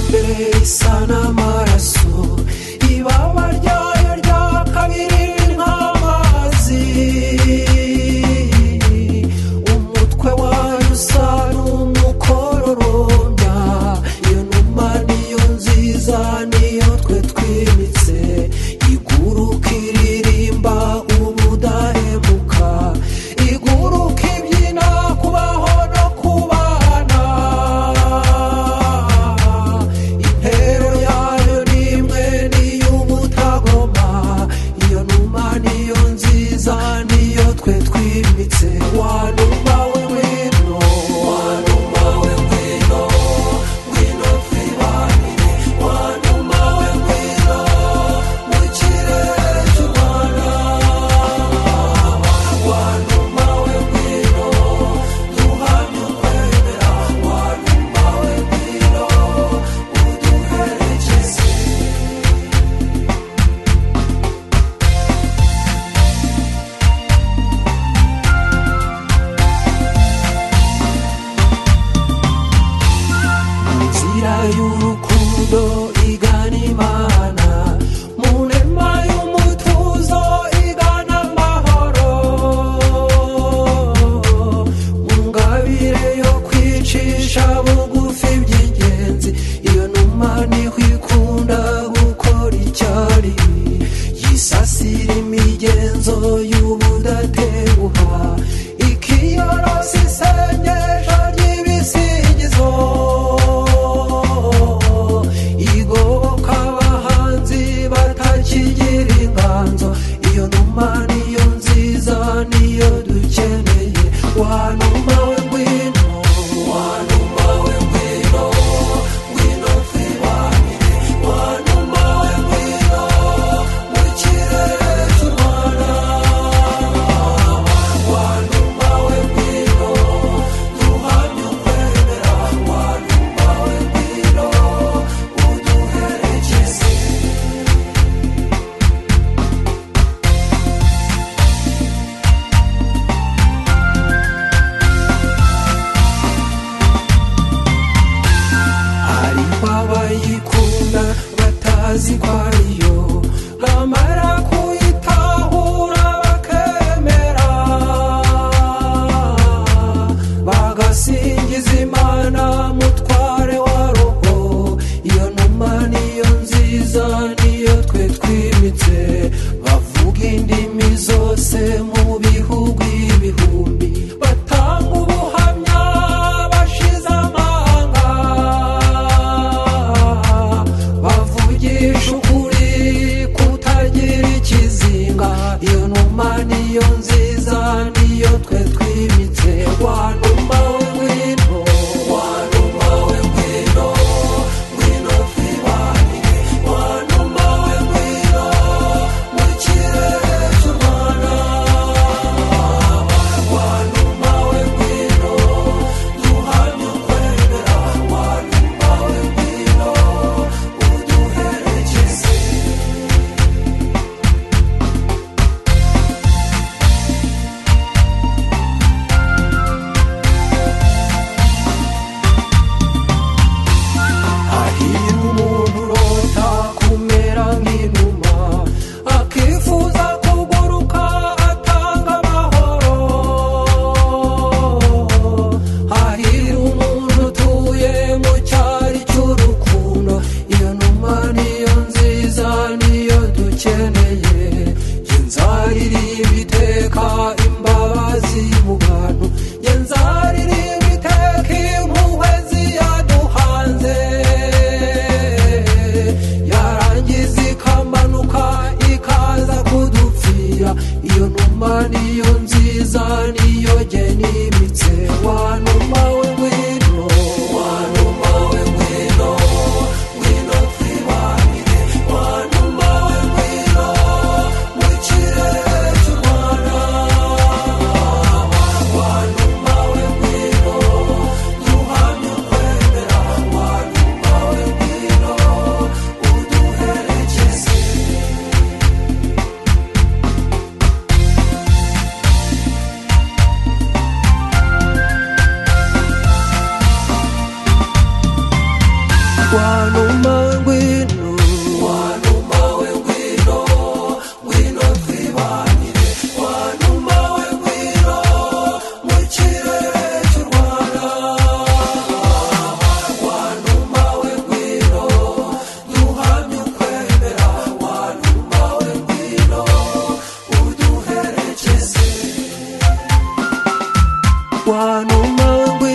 mbere isa n'amaraso, ibaba ryayo rya kabiri nk'amazi, umutwe wayo usa n'umukororombya. Iyo numa niyo nziza, niyo twe twimitse, iguruka iririmba ubudahemuka, iguruka ibyina kubaho no kubana. Intero yayo ni imwe, n'iy'ubutagoma. Iyo numa niyo nziza, niyo twe twimitse. Wa numa we ngwino, wa numa we ngwino, ngwino twibanire, wa numa we ngwino mu kirere cy'u Rwanda, wa numa we ngwino duhamye ukwemera, wa numa we ngwino uduherekeze. Inzira y'urukundo igana Imana, mu nema y'umutuzo igana amahoro, mu ngabire yo kwicisha bugufi by'ingenzi. Iyo numa niho ikunda gukora icyari, yisasira imigenzo y'ubudatenguha, ikiyorosa isengesho ry'ibisingizo, igoboka abahanzi batakigira inganzo. Iyo numa niyo nziza, niyo dukeneye. Wa numa we ngwino, wa numa we ngwino, ngwino twibanire, Wanuma we ngwino, wanuma we ngwino, ngwino twibanire. Wanuma we ngwino mu kirere cy'u Rwanda. Wanuma we ngwino duhamye ukwemera. Wanuma we ngwino uduherekeze. Wanuma we.